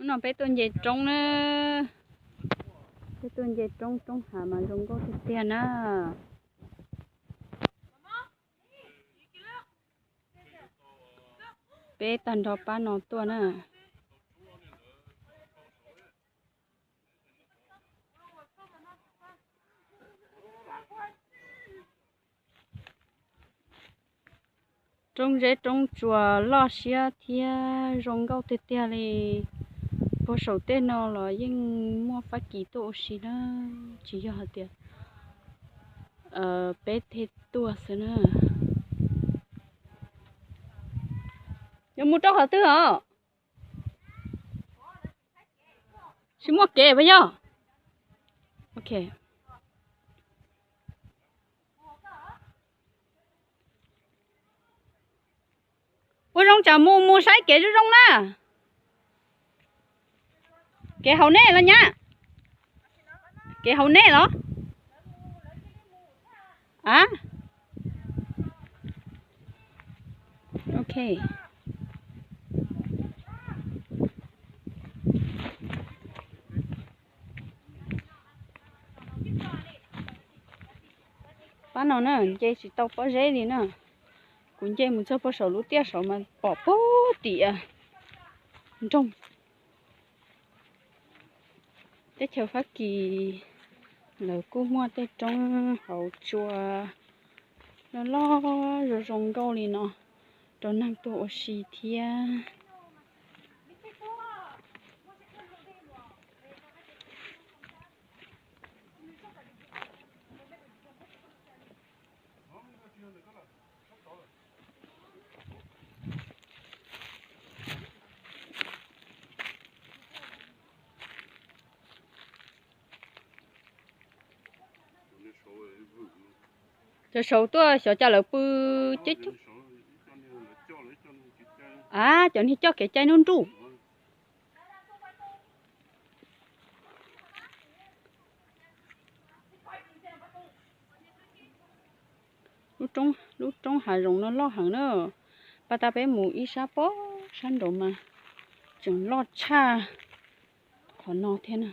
No peb tuaj nce roob na, peb tuaj nce roob, roob hav mas zoo nkauj tiag tiag na. Peb tag nrho pab no tuaj na. Roob zeb roob tsuas loj siab thiab zoo nkauj tiag tiag li. Puag saum tej no los yeej muaj Fab Kis tuaj ua si na, tsis yog hais tias peb thiaj tuaj xwb na. Yuav mus rau qhov twg os? Tsis muaj kev puas yog? Ok. Ua zoo tsam mus mus saib kev zoo zoo na. Kev hauv nej los nyab? Kev hauv nej los? A, ok. Pab no na nce tsis tau pob zeb li na. Kuv nce mus txog puag saum lub tiaj saud mas pom puag tim nroog. Teb chaws Fab Kis lawv kuj muaj tej roob hauv tsua loj loj zoo zoo nkauj li no rau neeg tuaj ua si thiab. Cov saud tuaj xyov cas lawv pw coob coob. A, cov niag coj kev cai nruj nruj. Lub roob hav zoov no loj heev na. Pab tab peb mus ib sab pob sab nraud mas tseem loj tshaj qhov no thiab na.